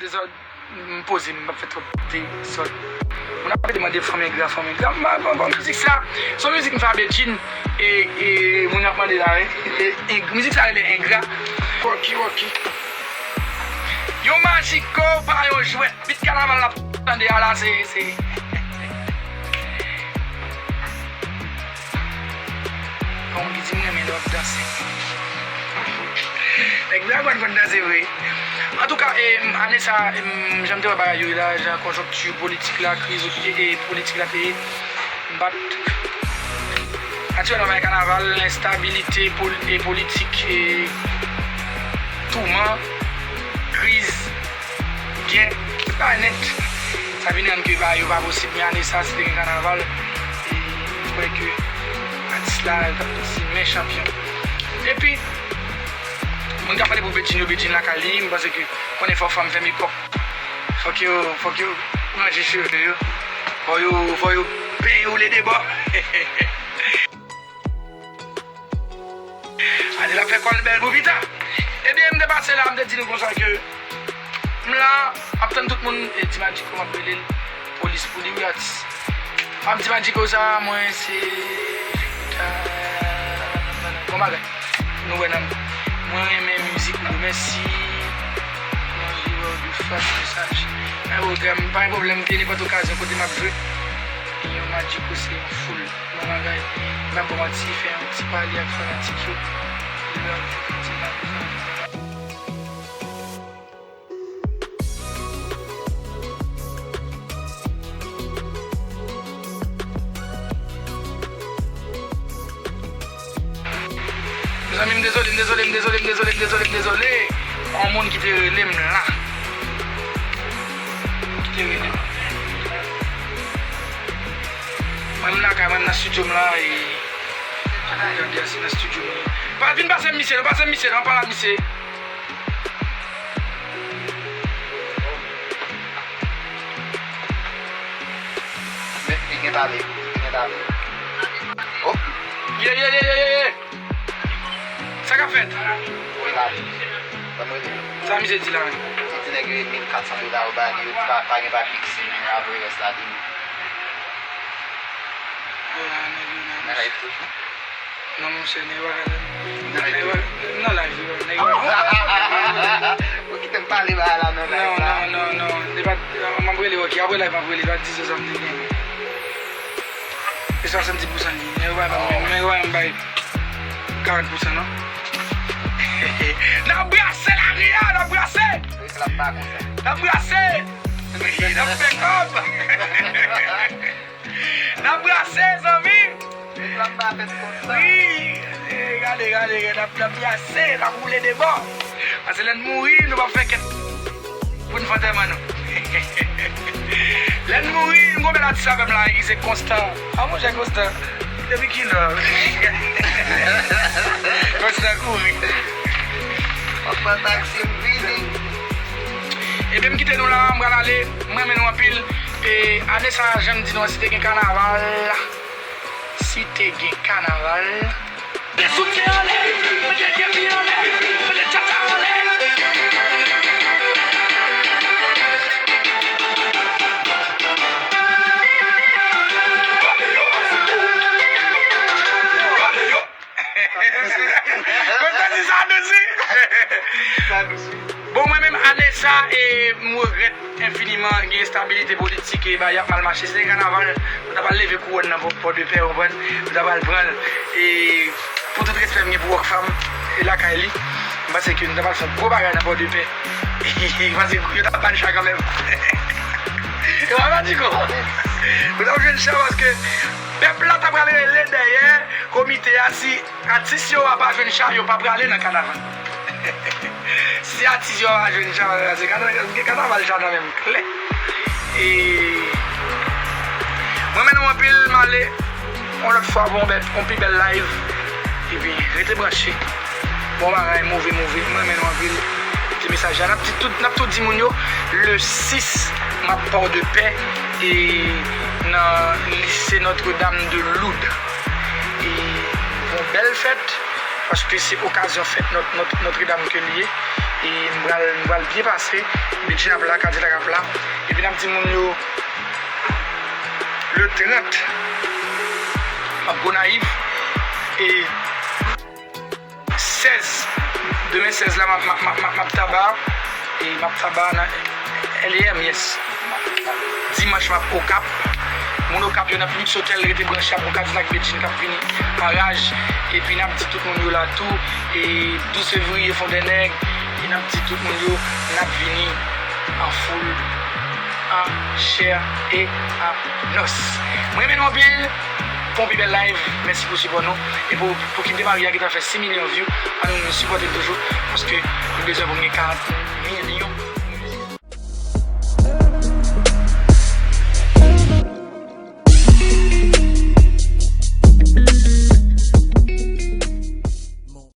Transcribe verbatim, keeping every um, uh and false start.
dezòd, m poze m, m p ap fè twòp dezòd. Moun ap rete mande fanm engra, fanm engra. M pa, bon, bon, mizik sa, se yon mizik m fè a Bedjine, e, e moun yo ap mande la, wi. E, e, mizik sa rele Engra. Rocky, Rocky. Yon majiko, pa yon jwèt. Bit kanaval n ap tande a la, se, se. Gen moun ki di m renmen lè w ap danse. Nèg la konn konn danse vre. Antouka, e, ane sa, e, jan m te wè bagay yo ye la, jan konjonkti politik la, kriz, e, e, politik la te ye, m pa t, aktyèlman, bagay kanaval, enstabilite pol-, e, politik, e, touman, kriz, gè, tout bagay nèt. Sa vin rann ke bagay yo pa posib, men ane sa, si te gen kanaval, e, m kwè ke atis la, l t ap simen chanpyon. Epi, moun k ap pale pou Bedjine yo, Bedjine lakay li, m panse ke konnen fò fanm fè mekòp. Fòk yo, fòk yo ranje cheve yo. Fò yo, fò yo penyen woule de bò. Ane l ap fè kò l bèl pou pita. Ebyen, m te pase la, m te di nou konsa ke m la, ap tann tout moun, e, Ti Madjiko, m ap rele l, polis pou li, wi, atis. Fanm Ti Madjiko sa, mwen, se, bon bagay. Nou wè nan m. Mwen renmen mizik nou, mèsi. Mwen anvi wè w de fas, mesaj. Mwen pwogram, pa gen pwoblèm, gen nenpòt okazyon kote m ap jwe. Yon Madjiko se yon foul. Bon bagay. M p ap ba w manti, fè yon ti pale ak fanatik yo. Love, ti la. Mezanmi, m dezole, m dezole, m dezole, m dezole, m dezole, m dezole. Yon moun ki te rele m la. Ki te rele m. Mwen, m lakay mwen, m nan estidyo m la, e, gade a, se nan estidyo m ye. Pa vin pase m misye, non, pase m misye, non, pa la misye. Men, li gen tale, li gen tale. Oh. Ye, ye, ye, ye, ye, ye. Sa k ap fèt? Wi, la. Ban m rele. Sa misye di la menm? Li di nèg yo ye mil kat san dola yo ba li, yo di pa, pa gen papye isit, men apre rès la, li. Nan live toujou? Non, monchè, nèg yo pa ka. Nan live toujou? Nan live, wi, nèg yo pa. Ou kite m pale ba la nan live la. Non, non, non, non. Li pa, m ap rele, ok, apre live, m ap rele, pa di sa m te gen. E swasanndis pousan li. Nèg yo pa ban m, nèg yo pa ban m bay karant pousan, non. N ap brase lari a, n ap brase! N ap brase! N ap fè kòb! N ap brase, zanmi! Wi! E, gade, gade, gade, n ap, n ap brase, n ap woule de bò. Paske lè n mouri, nou p ap fè kèt. Pou n fè antèman nou. Lè n mouri, m gon bèl atis avè m la, ki se Konstan. A, monchè Konstan, depi kilè? Konstan kouri. Mwen pran taksi, m vini. Ebyen, m kite nou la, m pral ale, m renmen nou anpil. E, ane sa, jan m di nou an, si te gen kanaval, si te gen kanaval, Mete soutyen anlè, mete kepi anlè, mete tjatja anlè. Mwen santi sa dous wi. Sa dous wi. Bon, mwen menm, ane sa, e, m regrèt enfiniman, gen enstabilite politik, e bagay ap mal mache. Se te kanaval, nou ta pral leve kouwòn nan Pò, Pòdepè, ou konprann? Nou ta pral pran l. E pou tout respè m gen pou Rockfam, e lakay li, m panse ke nou ta pral fè yon gwo bagay nan Pòdepè. M panse yo ta ban n cha kanmenm. Yo pa di kon. Nou ta jwenn cha paske pèp la ta pral rele dèyè komite a si Atis yo a pa jwenn cha, yo pa prale nan kanaval. Si atis yo a pa jwenn cha, se kanaval, gen kanaval cha nan menm klè. E mwen renmen nou anpil, m ale yon lòt fwa pou yon bèl, yon pi bèl live. Epi rete branche. Bon bagay, move, move. Mwen renmen nou anpil. Ti mesaj la, n ap di tout, n ap tou di moun yo, le sis, m ap Pòdepè, e nan lise Notre-Dame de Lourdes. E yon bèl fèt, paske se okazyon fèt Nòt-, Nòt-, Nòtredam ke l ye. E m pral, m pral byen pase. Bedjine ap la, Kadilak ap la. Epi n ap di moun yo, le trant, m ap Gonayiv. E sèz, demen sèz la, m ap, m ap, m ap, m ap, m ap Taba. E m ap Taba nan L E M, yes. Dimanch, m ap Okap. Moun Okap yo nan Phoenix Hotel, rete branche, ap gon Kadilak Bedjine k ap vini an raj. Epi n ap di tout moun yo la tou. E douz fevriye, Fondènèg. E n ap di tout moun yo, n ap vini an foul, an chè e an os. Mwen renmen nou anpil. Fè yon pi bèl live. Mèsi pou sipò nou. E pou, pou Kim de Maria ki ta fè sis milyon view, ann nou sipòte l toujou. Paske nou bezwen pou n gen karant milyon.